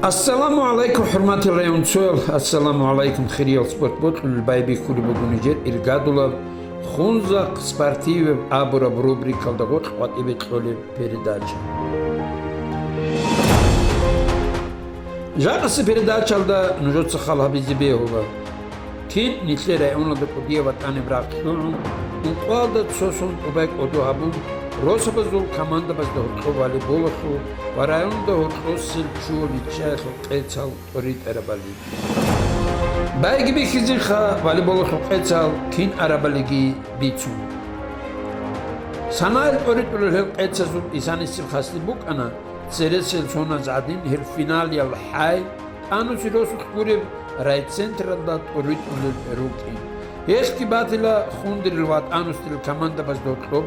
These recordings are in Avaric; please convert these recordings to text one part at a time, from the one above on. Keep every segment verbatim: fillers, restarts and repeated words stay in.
Ассаламу гӀалайкум, хӀурматил районцоял! Ассаламу гӀалайкум, хириял спорт бокьулел байбихьулеб буго нижер иргадулаб «Хунзахъ спортивеб» абураб рубрикалда гъоркь къватӀибе кьолеб передача. Жакъасеб передачалда нужеца хал гьабизе бегьула. Кин нилъер районалда кӀудияб батӀаниб рахъ лъугӀун, ункъоялда цо сон тӀубай кӀодо гьабун, росабазул командабазда гьоркьоб волейболалъул ва районалда гьоркьосел чуял риччаялъул къецал тӀоритӀарабали. Байги бихьизеха волейболалъул къецал кин арабалиги бицун. Санаялъ тӀоритӀулел гьел къецазул исанисеб хаслъи букӀана, цересел соназ гӀадин гьел финалиял хӀай тӀанусел росулъ гуреб райцентралда тӀоритӀулел рукӀин. Гьелъги батила хундерил ва тӀанусдерил командабазда гьоркьоб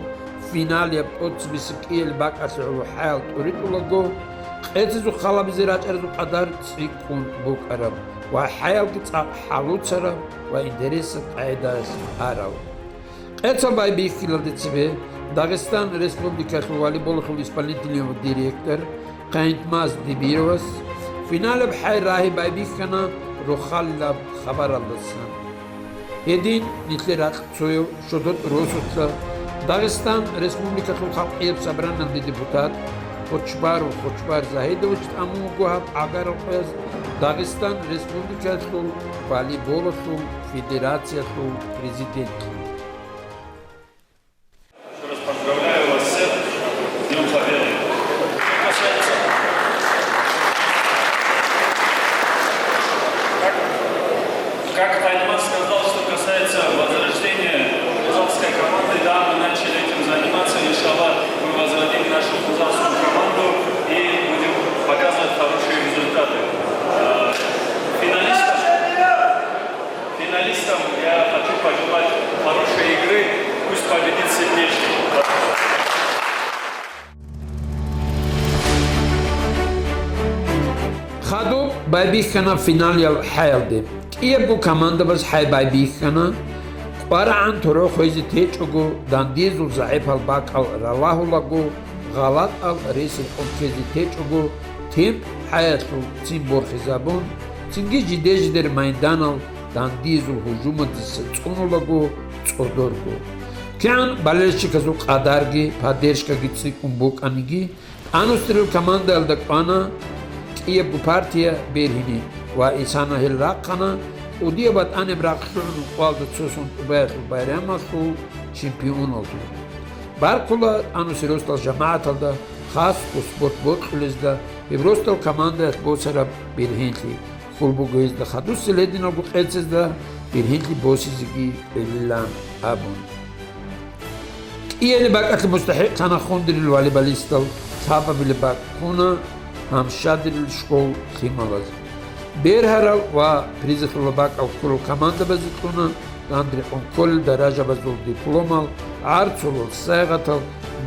финалияб тӀоцебесеб кӀиялеб бакӀалъе гӀоло хӀаял тӀоритӀулаго, къецазул хал гьабизе рачӀаразул къадар цӀикӀкӀун букӀараб ва хӀаялги цӀакъ хӀалуцараб ва интересаб къагӀидаялъ арал. Къецал байбихьилалде цебе Дагъистан Республикалъул волейболалъул исполнительный директор Къаинтмаз Дибировас финалаб хӀай рагьи байбихьана рохалилаб хабаралдасан. Гьедин, нилъер ракь цояв щодо росулъа Дагъистан Республикалъул халкъияб собраниялде депутат Хочбаров Хочбар Загьидович тӀамун вуго гьаб гӀагарал къояз Дагъистан Республикалъул волейболалъул федерациялъул президентлъун. Ещё раз поздравляю вас всех с Днём Победы. Как касается, как, как Альмаз сказал, что касается возрождения хузахской команды, да, мы начали этим заниматься, иншаллах, мы возродим нашу хузахскую команду и будем показывать хорошие результаты. Э, финалистам Финалистам я хочу пожелать хорошей игры. Пусть победит сильнейший. Хадуб байбихьана финалиял хӀаялде. КӀиябго командабаз хӀай байбихьана, къварагӀан торо хвезе течӀого, дандизул загӀипал бакӀал ралагьулаго, гъалатӀал ресил къо ккезе течӀого, темп хӀаялъул цин борхизабун, цинги жиде-жидер майданал дандизул гьужумаздаса цӀунулаго цӀодорго. КигӀан болельщиказул къадарги поддержкаги цӀикӀкӀун букӀаниги, тӀанусдерил командаялда кӀвана кӀиябго партия бергьине ва исана гьел рахъана кӀудияб батӀаниб рахъ лъугӀун ункъоялда цо сон тӀубаялъул байрамалъул чемпионаллъун. Баркула тӀанусел росдал жамагӀаталда, хасго спорт бокьулезда, гьеб росдал командаялъ босараб бергьенлъи. Хьул буго гьезда хадусел гьединалго къецазда бергьенлъи босизеги кӀвелилан абун. КӀиялеб бакӀалъе мустахӀикъ тана хундерил волейболистал, лъабабилеб бакӀ ккуна гьамщадерил школ лъималаз. Бергьарал ва призалъула бакӀал ккурал командабазе кьуна данде рекъон кколел даражабазул дипломал, гӀарцулал сайгъатал,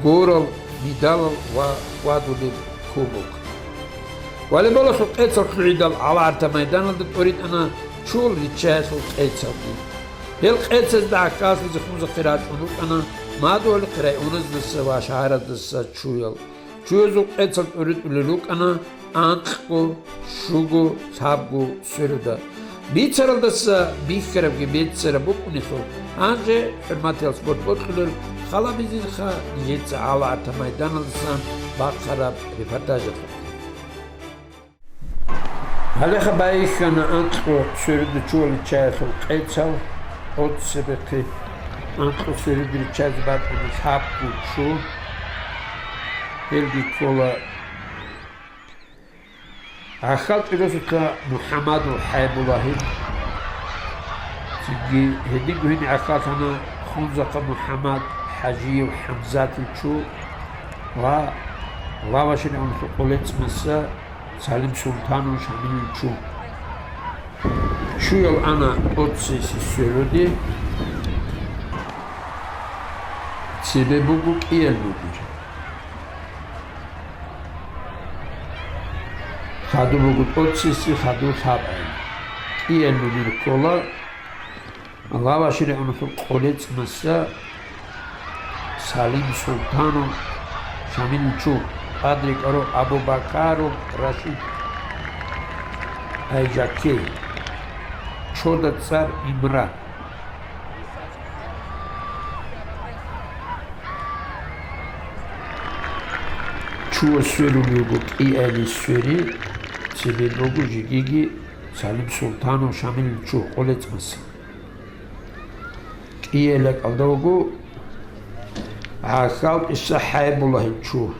горал, медалал ва хьвадулеб кубок. Волейболалъул къецал лъугӀидал гьаларта майданалда тӀоритӀана чуял риччаялъул къецалги. Гьел къецазда гӀахьаллъизе хунзахъе рачӀун рукӀана мадугьалихъ районаздаса ва шагьараздаса чуял. Чуязул къецал тӀоритӀулел рукӀана анкьго, щуго, лъабго сверуда. Бицаралдаса бихьарабги беццараб букӀунелъул, гьанже, хӀурматиял спорт бокьулел, хал гьабизеха нижеца гьаларта майданалдасан бахъараб репортажалъухъ. Гьалеха байихьана анкьго сверуда чуял риччаялъул къецал, тӀоцебехъе анкьго сверуда риччазе батӀана лъабго чу. Гьелги ккола гӀахьал чӀирасулъа МухӀамадов ХӀайбулагьил, цинги гьединго гьениб гӀахьаллъана Хунзахъа МухӀамад ХӀажиев ХӀамзатил чу ва Лавашригьунлъул къолецӀмаса Салим Султанов Шамилил чу. Чуял ана тӀоцесеб сверуде, цебе буго кӀиялъул дир. Хадуб буго тӀоцесеб, хадуб лъабгӀел. КӀиялъул дир ккола Лавашригьунлъул къолецӀмаса Салим Султанов Шамилил чу, тӀадрекӀарав Абу-Бакаров Рашид. Ай, жаккей. Чода цӀар Имран. Чула сверулев вуго кӀиайилан свери, цебе буго жегиги Салим Султанов Шамилил чу КъолецӀмаса. КӀиайилан кӀалда вуго ГӀахьал КӀиса ХӀайбуллагьил чу.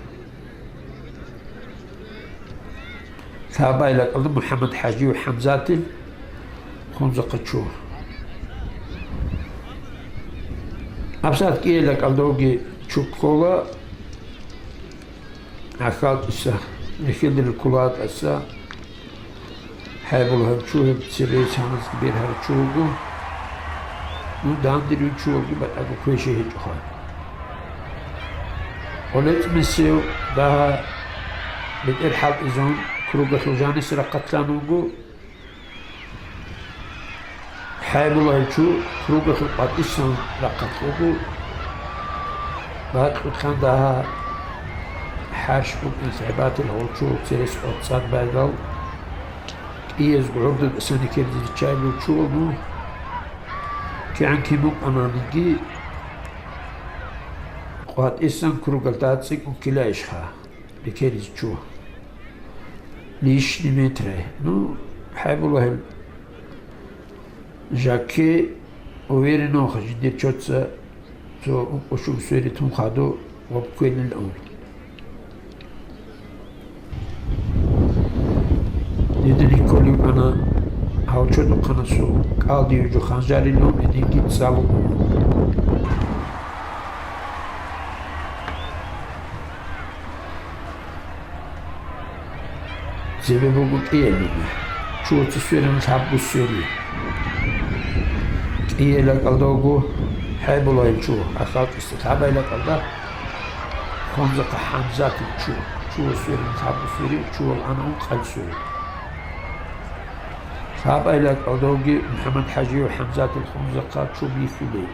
Лъабайилан кӀалда МухӀаммад ХӀажиев ХӀамзатил Хунзахъа чу. ГьабсагӀат кӀиайилан кӀалда вугев чу ккола ГӀахьал КӀиса, Эхедерил Кулатаса ХӀайбуллагьил чу, гьеб цебе саназги бергьарав чу вуго. Ну, дандерив чу вуго, батӀаго квешав гьечӀоха. КъолецӀмасев дагьа бетӀер хӀалтӀизун кругалъул жаниса рахъалъан вуго. ХӀайбуллагьил чу кругалъул къватӀисан рахъалъ вуго. Бакьулъан дагьа хӀарщ букӀин лъай батил гьав чу церес цӀад байдал кӀиязго гӀурдудасан ккезе риччайилан чу вуго. КигӀан кин букӀананиги, къватӀисан кругалда цӀикӀкӀун ккелайищха бекеризе чу? Лишний метре. Ну, ХӀайбуллагьил жаккей уверенного жиндир чоца цо ункъо-щуго свери тун хадув ва кквелилан. Дидеги кколев вукӀана гьав чодухъанасул кӀалдияб жо ханжарилан, гьединги цӀалугун. Цебе буго кӀиабилеб. Чуца сверун лъабго свери. КӀиайилан кӀалда вуго ХӀайбуллагьил чу, ГӀахьал КӀиса. Лъабайилан кӀалда Хунзахъа ХӀамзатил чу. Чула сверун лъабго свери, чула ана ункъабилеб свери. Лъабайилан кӀалда вуго МухӀаммад ХӀажиев ХӀамзатил Хунзахъа чу бихьулей.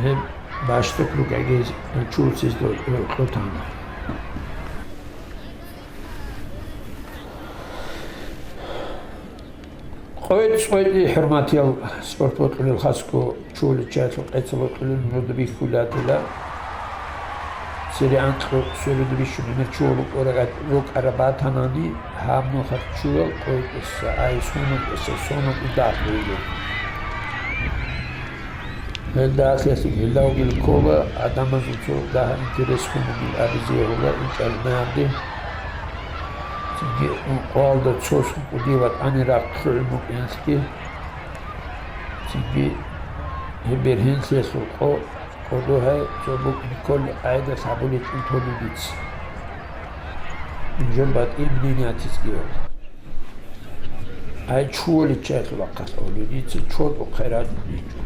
Гьеб бащдаб ругӀиги чуцазда кьутана. КъойтӀи-къойтӀи, хӀурматиял спорт бокьулел, хасго чула чагӀиялъул къецал бокьулел мурда бихьулел гьадила. Цере анкьго сверуда бищун гӀемер чула рукӀараб батанани, гьаб нухалъ чуял къойтӀиса, айсунаб эсесунаб индагьлъи буго. Гьелда ахиралъе гьелдалги ккола гӀадамазул цо дагьа интерес хьунугил абизе гьула инкӀалмагьанде. Цинги ункъоялда цо сукъудив ватӀани рахъ лъугӀун букӀиналъги, цинги гьеб бергьенлъиялъул къо-, къодо гьай цо букӀин кколеб къайдалъ гьабулечӀин толеб дица. Нужер батӀи мнениятицӀги гьула. Ай чула чагӀиялъул ахъалъ гьоле дица чорхол хъайрат гьечӀо.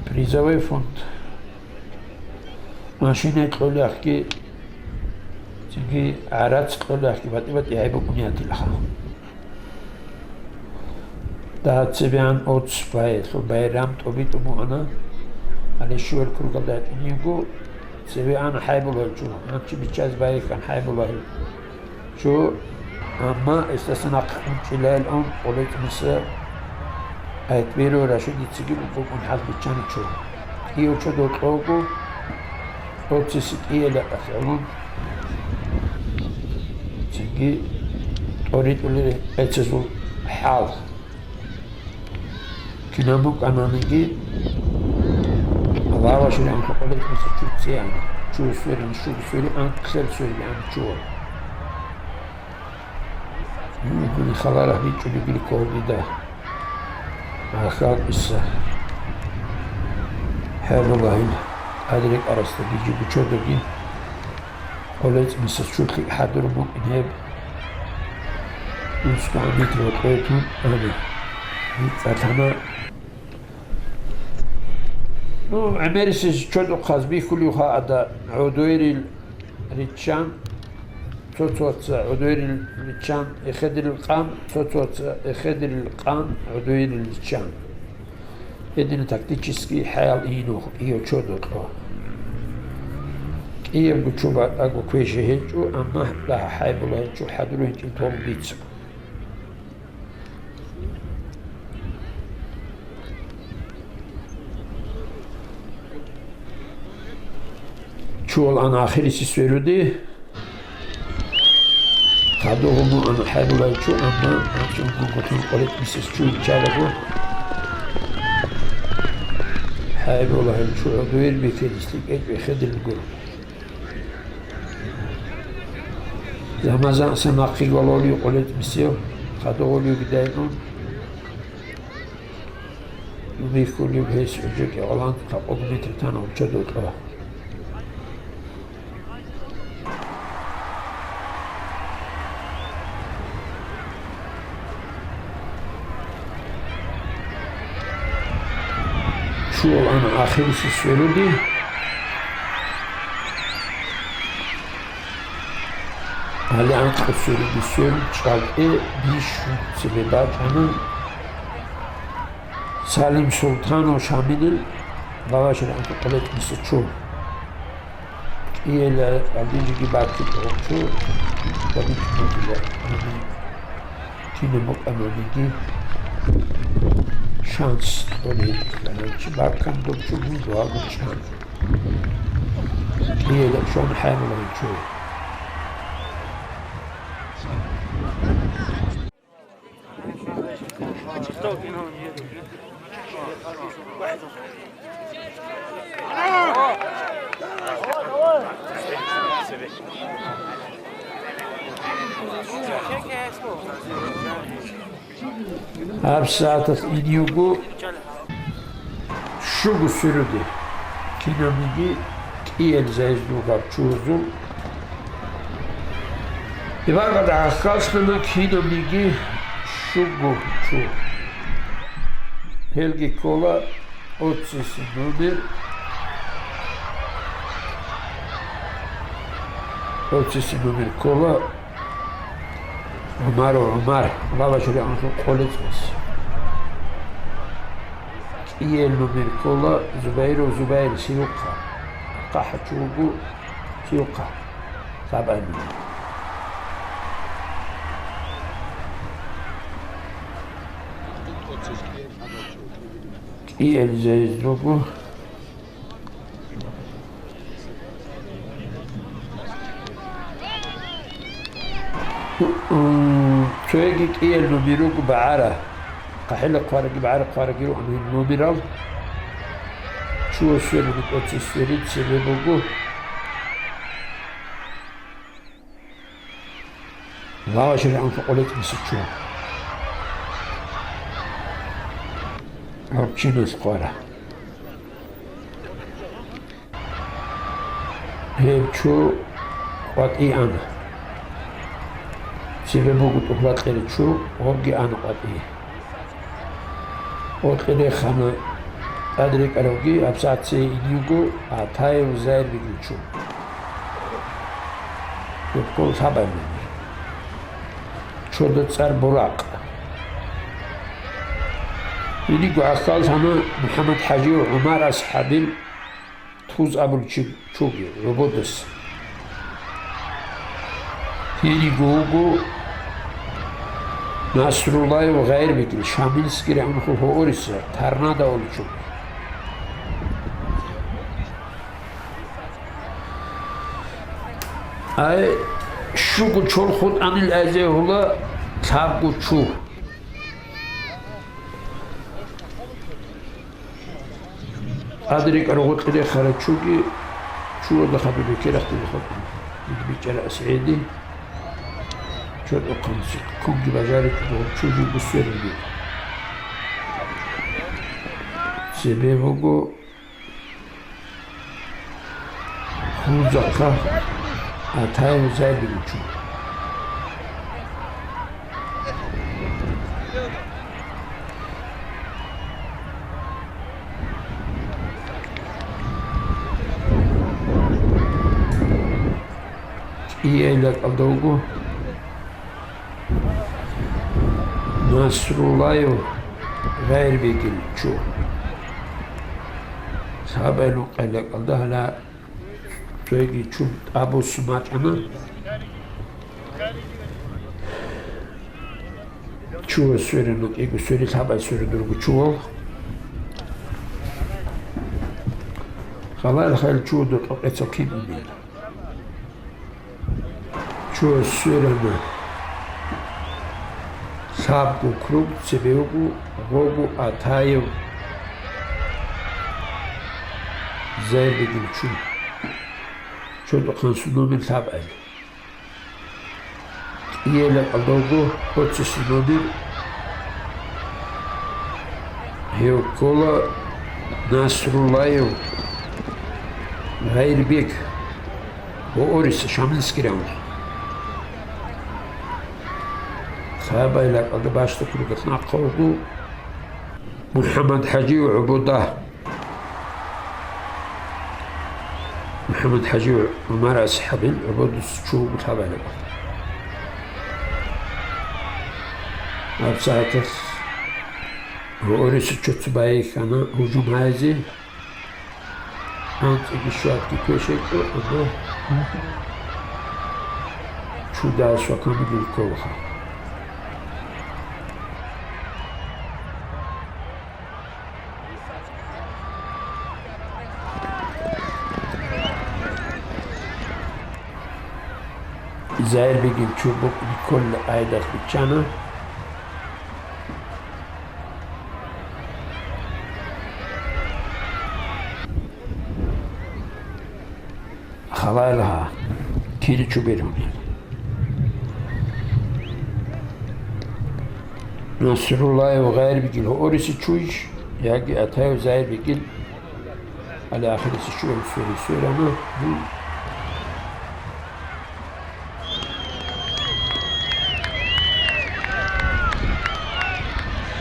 Призовой фонд машина кьолеб ахги, цинги гӀарац кьолеб ахги батӀи-батӀи гьай букӀунеб гьатилаха. Дагьа цебегӀан оц баялъул байрам тӀобитӀун бугӀана, гьале щуял кругалда ячӀинего цебегӀан ХӀайбуллагьил чу, гьанчи биччазе байихьан ХӀайбуллагьил чу, амма гьесдасан нахъе унчӀилайилан КъолецӀмаса Айтберов Рашидицаги букӀун хӀал биччана чу. КӀияв чодо кього, оцеси кӀиялда кьалъалун, цинги тӀоритӀулел гӀецазул хӀал. Кинаб букӀананиги, Аллагьас рахӀму кьолеб маса чуцеян, чу сверун, щуго свери, анкьлъел свери ан чула. Мухьмад халарах бичӀчӀулеб гьикъо дида. ГӀахьал КӀиса. ХӀайбуллагьил тӀаде рекӀарасда бижи бучодаги. КъолецӀмаса чу лъикӀ хӀадурун букӀин гьеб. Усту гьаниб рокьой тун ана. Гьикъалъана. Ну, гӀемерисез чодухъаз бихьулевха ада гӀодойрил риччан, цо-цоца гӀодойрил риччан эхедерил къан, цо-цоца эхедерил къан гӀодойрил риччан. Гьедин тактический хӀаял инухъ, ио чодо кьо. Иябго чу батӀаго квеже гьечӀо, амма дагьа хӀайбула гьечӀо хӀадур гьечӀин тол бица. Чуал ана ахириси сверуди. Хадугъуму ана хӀайбулай чу, амма гьачӀун гунгутун къорекъ бисес чу иччалаго. ХӀайбулай чу гӀодуер бихьидис лъикӀел бихьидил гуро. Рамазан самахъи валолив къолетӀ бисев, хадугъулив гидайнун, бихьулив гьес гӀужу кӀигӀолан какъуг метр тана гьучча докьа. Чуал ана ахириси сверуди. Гьале анкьа сверуди сверун чӀалкӀе бищун цебе бачӀана. Салим Султанов Шамилил бавашир анкьа къолетӀ бисачу. КӀиела гьабиджиги баккиб гьорчо, гьабичӀ бугила, гьаниб кина букӀананиги шанс кьолеб, чи баккан дурчӀун дугьал чӀан. КӀиела чӀван хӀайбулгьанчо. ГьабсагӀаталъ ин йуго. Щуго сверуде, кинабниги кӀиел зайзну гьаб чугьузул. Ибаргъад гӀахьаллъана кинабниги щуго чу. Гьелги ккола оццисеб номер. Оццисеб номер ккола ГӀумаров ГӀумар, Лавашри анлъул къолецӀас. КӀиел номер ккола Зубайров Зубайр, Сиюхъа. ХӀакъа гьачӀулгу Сиюхъа. Сабай номер. КӀиел зайз руго. Цояги кӀиел номер руго багӀара. ХъахӀила хъвараги багӀара хъвараги ругони номерал. Чула сверун кӀоцӀи сверид цебе буго. Лавашри анлъул къолецӀ бисиччо. Гьабчинас хъвара. Гьеб чу къватӀи ана. Цебе буго тӀухьба кьере чу, гьебги ана къватӀи. Гьоркье рехана тӀадрекӀаравги, гьабсагӀат цее ин йиго, ГӀатаев Зайирбегил чу. Гьеб ккола лъабай номер. Чода цӀар Буракъ. Гьениго гӀахьаллъана МухӀаммад-ХӀажив ГӀумар асхӀабил Туз абулчи чуги, ГӀубудас. Гьениго вуго Насруллаев Гъайрбекил, Шамилскири анхъул гьориса, Тарнада олчун. Ай, щуго чорхун анил азегьула лъабго чу. ТӀадрекӀар гъоркье рехарав чуги, чула дахъаби бекерахъе бихъуна. Ид бичӀчӀарас гӀеди, чорхъанци кунги бажаричӀого чужи бусверги. Цебе буго Хунзахъа Атаев Зайдуличу. КӀиайла кӀалдавго Насруллаев Гъайрбегил чу. Сабай нукъайла кӀалда гьала Цоги чу тӀабуссун бачӀана. Чу сверана, кӀиго свери, лъабай свери дурго чувал. Халал хал чу дутӀа къецал кин унел. Чу сверана. Лъабго круг цебе вуго, гъого Атаев Зайбегил чу. Чордохъанлъул номер лъабгӀел. КӀиела кӀалдавго оццисул номер. Гьев ккола Насруллаев Гъайрбек, Ориса, Шамилский район. Лъабайла кӀалда бащдаб кругалъ нахъа вуго МухӀаммад ХӀажиев ГӀубуда. МухӀаммад ХӀажи ГӀумар асхӀабил гӀубудас чу вуго лъабайла кӀалда. ГьабсагӀаталъ Ориса чуца байихьана гьужум гьайзе. АнцӀиги щватги квешайчӀо, амма чуда свакамидул кколха. Зайрбегил чу букӀни кколел къайдалъ биччана. Халайла гьа, кири чу бергьунел. Насруллаев Гъайрбегил гьориси чуйищ, яги Атаев Зайрбегил, али ахириси чуял сверисверана.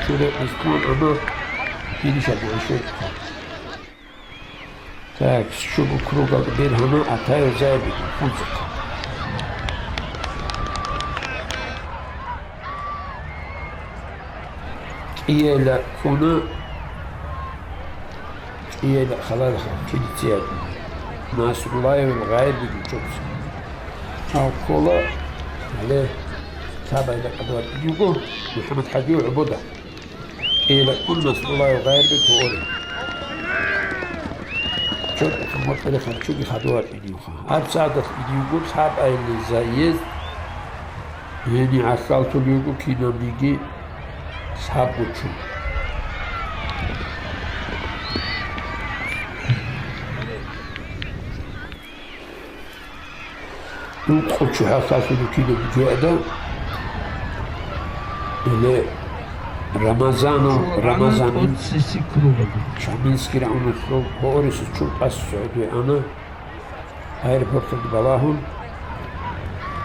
Чурекъис ккун, амма гьинишал гӀишурхъа. Так, щуго кругал бергьана Атаев Зайбикин хъунцӀухъа. КӀиела ккуна, кӀиела халалха, килиция ккуна. Насруллаевил Гъайрбикин чӀухӀси. Гьав ккола, гьале, лъабайда къадават буго, МухӀаммад ХӀажи ГӀубуда. КӀиела ккун Насруллаев Гъайрбек гьоре. Чорхол моркьарихъан чуги хадув вачӀиневха. Гьаб сагӀаталъ идиюго лъабайилли заезд, гьени гӀахьаллъулев вуго кинабниги лъабго чу. Ункъо чухӀа хасулукилеб гьеда, или Рамазанов, Рамазан, Шамилский районалъул гьорисез чуртӀас согӀдуе ана, аэропорталде балагьун,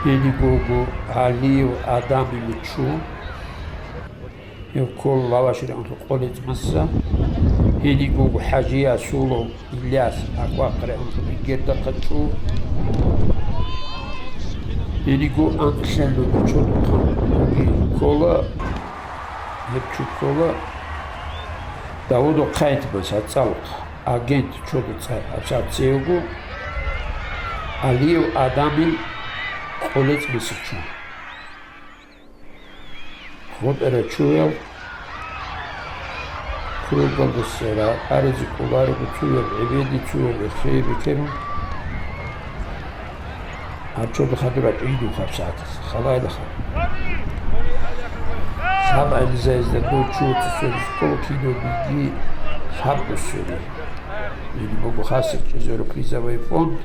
гьениго вуго ГӀалиев Адам или чу. Гьев ккола Лаваши районалъул Къолецмаса, гьениго вуго ХӀажиясулав Иляс, Аквахъ районалъул Игердахъа чӀу. Гьениго анкьлъан буго чорхол ккола, гьеб чу ккола Давудов Хъайтмас, ацӀалухъ, агент чорхол цӀар, абсацияв вуго Алиев Адамил Къолецмаса чу. ГъутӀара чуял кругалдаса ракъаризе кӀоларого цуяб гӀебеде, цуяб эхее бекерун. Гьаб чорхол хадур рачӀинев хабсагӀатас, халайла хаб. Лъаб гӀелизаизда дов чуца сверизкъо кинобиги лъабго свери. Ил буго хасаб чӀезаро призовой фонд.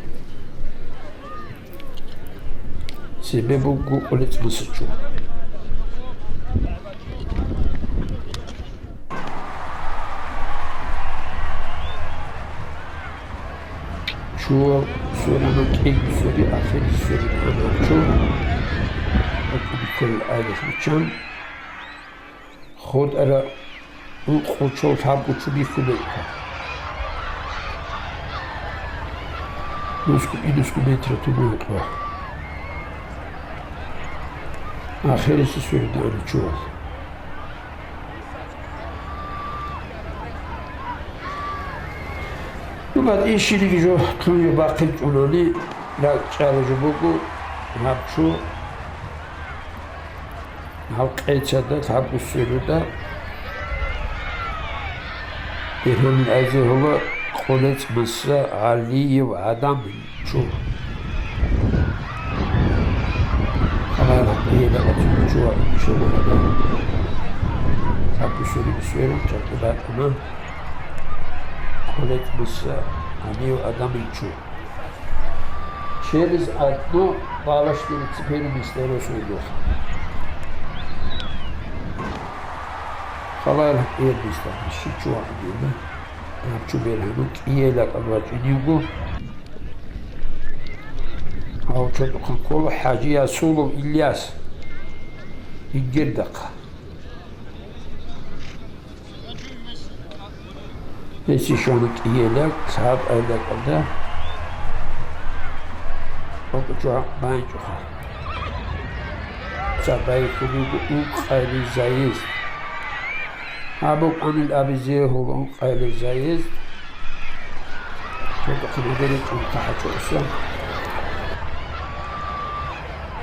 Цебе буго Къолецмаса чу. Чуял сверана кӀиго свери, ахир сверана чу. Акъудиккол гӀадат биччан. ГъутӀара ункъо чов лъабго чу бихьулебха. Нусго-, инусго метра тумугьукьа. Ахирисе сверида ана чувал. БатӀищиниги жо тунги бахъинчӀунани ракӀчӀала жо буго гьаб чу гьал къецада лъабго сверуда. Биргьанил Азигьула Къулец Муса ГӀалиев гӀадамил чу. Хабар гьабиялда чу ва ишаларада. Лъабго сверуда сверун чӀакӀи бакӀана. Къулец Муса гьанив адамил чу. Через одно баллочное циферное место росулдухъ. Халал гьеб место щичӀ вахъдина. Гьаб чу бергьанун кӀиела кӀал вачӀинивго. Гьав чотухъан ккола ХӀажи Ясулов Ильяс. Ингирдахъа. Гьесие щвана кӀиела лъаб айлакӀалда. БакӀ чӀван байчӀуха. Цабай хулиго ункъайли заезд. Гьаб букӀанил абизе гьула ункъайли заезд. Цо тӀохъан гьабире чӀунтахӀа чӀоса.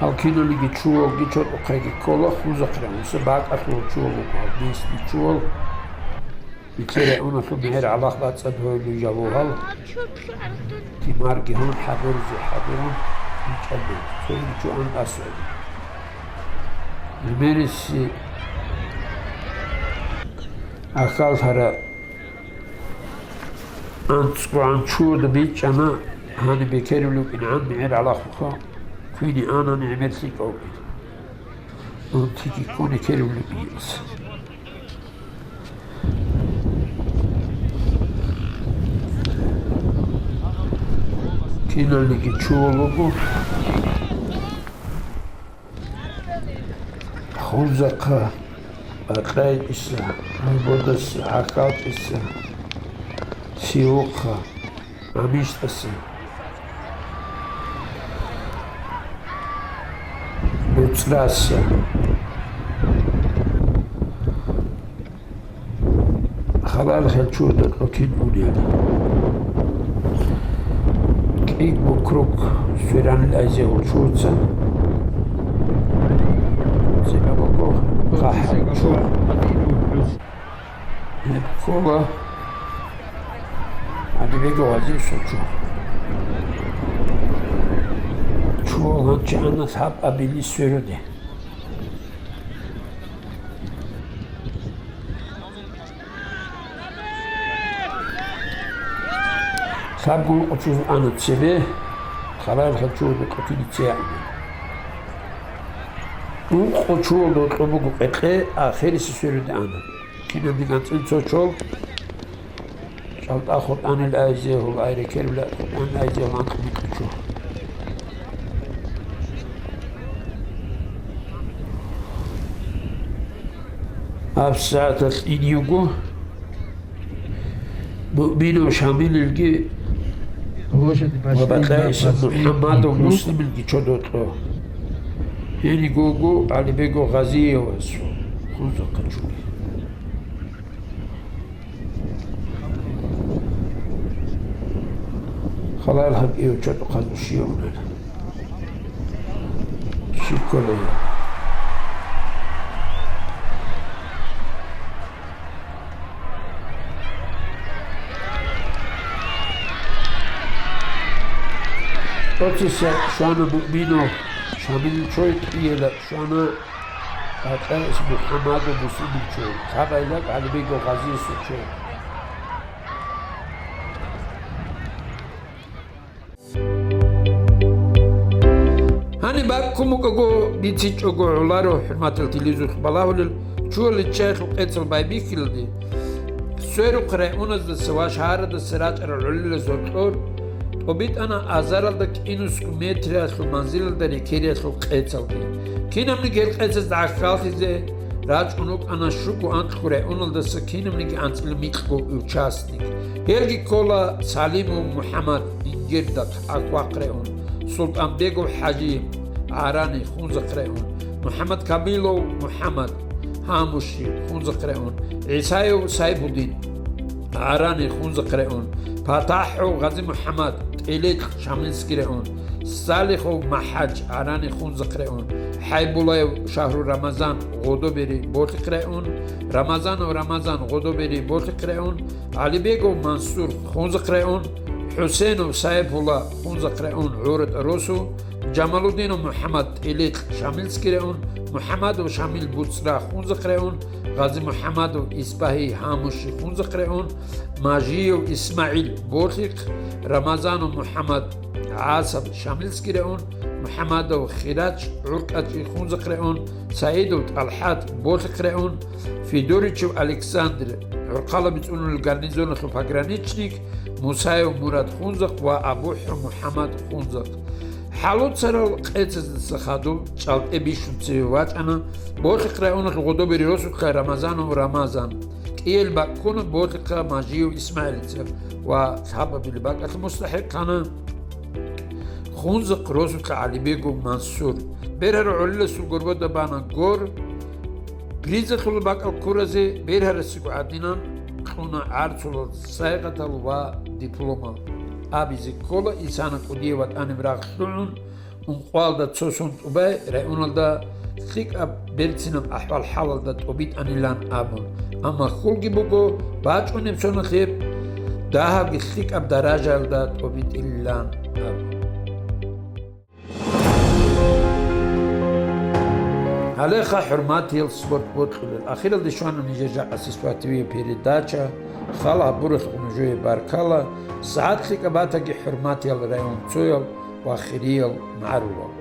Гьал киналиги чувалги чотӀухъеги ккола, хунзахъ рагӀуса бакӀалъула чувал вукӀа, гьал десни чувал. Нилъер районалъул мегьер гӀалахъ бацӀцӀад гьойлу жавугьал, тимарги гьун хӀадуризе хӀадурун, гьичӀаби, цоги чуан асуги. Жимериси ахьаллъара анцӀгогӀан чуда бичӀчӀана, гьаниб бекерулев кингӀан мегӀер гӀалахъуха, квине ана нигӀмер лъикӀавги. Унтиги ккуне керулев биес. Киналниги чувал вуго. Хунзахъа, БакьайчӀиса, Гьайбодаса, ГӀахьалчӀиса, Сиухъа, ГӀамиштӀаса, БуцӀраса. Халал хел чурда кьутин унел. КӀикӀбукрук сверанил айзе гьучуца. Цебабаго хъахӀ чур. Гьеб ккола ГӀалибего гъазиса чу. Чувал гьанчи ана лъаб абили сверуде. Лъабгун къучуз ана цебе, халал хачуги къутиги цеяна. Ункъо чувал докьо буго къекъе, ахирисе сверуде ана. Кинаб диганцӀил цо чол, чӀалтӀа хутӀанил айзе гьул айрекербила хутӀанил айзе гьул анкъ микьучу. ГьабсагӀаталъ ин йуго, Муъминов Шамилилги ва Батаисов МухӀамадов Муслимилги чодо кьо. Гьенигого ГӀалибего Гъазиевасул хунзахъа чуги. Халал гьаб ив чотӀухъан ушиявунана. Щиб кколей? Оцеса щвана Муъминов Шамил чой кӀиела щвана. Батаис МухӀамадов Муслимил чой, лъаб айлакӀ ГӀалибего Гъазиясул чой. Гьаниб баккун букӀаго, бицичӀого гӀоларо, хӀурматал телевизоралъ балагьулел, чула личчаялъул къецал байбихьилалде, сверухъ районаздаса ва шагьарадаса рачӀарал гӀолилазул кьор тӀобитӀана азаралда кӀинусго метриялъул манзилалда рекериялъул къецалги. Кинабниги гьел къецазда гӀахьаллъизе рачӀун рукӀана щуго анкьго районалдаса кинабниги анцӀила микьго участник. Гьелги ккола Салимов МухӀамад, Ингирдахъ, Ахвахъ район, Султанбегов ХӀажи, Гьарани, Хунзахъ район, МухӀамад Камилов МухӀамад, Гьамуши, Хунзахъ район, ГӀисаев Сайбудин, Гьарани, Хунзахъ район, ПатахӀов Гъази-МухӀаммад, ТӀиликь, Шамилский район, Салихов МахӀач, Арани, Хунзахъ район, ХӀайбулаев Шагьру Рамазан, Гъодобери, Болъихъ район, Рамазанов Рамазан, Гъодобери, Болъихъ район, ГӀалибегов Мансур, Хунзахъ район, ХӀусейнов Сайпула, Хунзахъ район, ГӀура ТӀарусу, Жамалудинов МухӀаммад, ТӀиликь, Шамилский район, МухӀаммадов Шамил, БуцӀра, Хунзахъ район, Гъази-МухӀаммадов Исбагьи, Гьамуши, Хунзахъ район, Мажиев ИсмагӀил, Болъихъ, Рамазанов МухӀаммад, ГӀасаб, Шамилский район, МухӀаммадов Хирач, ГӀуркӀачӀи, Хунзахъ район, Саидов ТӀалхӀат, Болъихъ район, Федоричев Александр, ГӀурхъалаби цӀунулел гарнизоналъул пограничник, Мусаев Мурад, Хунзахъ, ва АбухӀу МухӀаммад, Хунзахъ. ХӀалуцарал къецаздаса хадуб чӀалтӀе бищун цеве вачӀана Болъихъ районалъул Гъодобери росулъа Рамазанов Рамазан. КӀиел бакӀ ккуна Болъихъа Мажиев ИсмагӀилица ва лъабабилеб бакӀалъе мустахӀикъ ккана Хунзахъ росулъа ГӀалибегов Мансур. Бергьараб гӀолиласул гурбада бана гор. Призалъула бакӀал ккуразе бергьарасего гӀадинан кьуна гӀарцулал сайгъатал ва дипломал. Абизе ккола, исана кӀудияв ватӀаниб рагъ лъугӀун, ункъоялда цо сон тӀубай районалда лъикӀаб берцинаб ахӀвал-хӀалалда тӀобитӀанилан абун, амма хьулги буго бачӀунеб соналъ гьеб дагьабги лъикӀаб даражаялда тӀобитӀилилан абун. Гьалеха, хӀурматиял спорт бокьулел. Ахиралде щвана нижер жакъасеб Спорт ТВ-яб передача. Хал гьабуралъухъ нужее баркала. СагӀат лъикӀаб батаги, хӀурматиял районцоял ва хириял магӀарулал.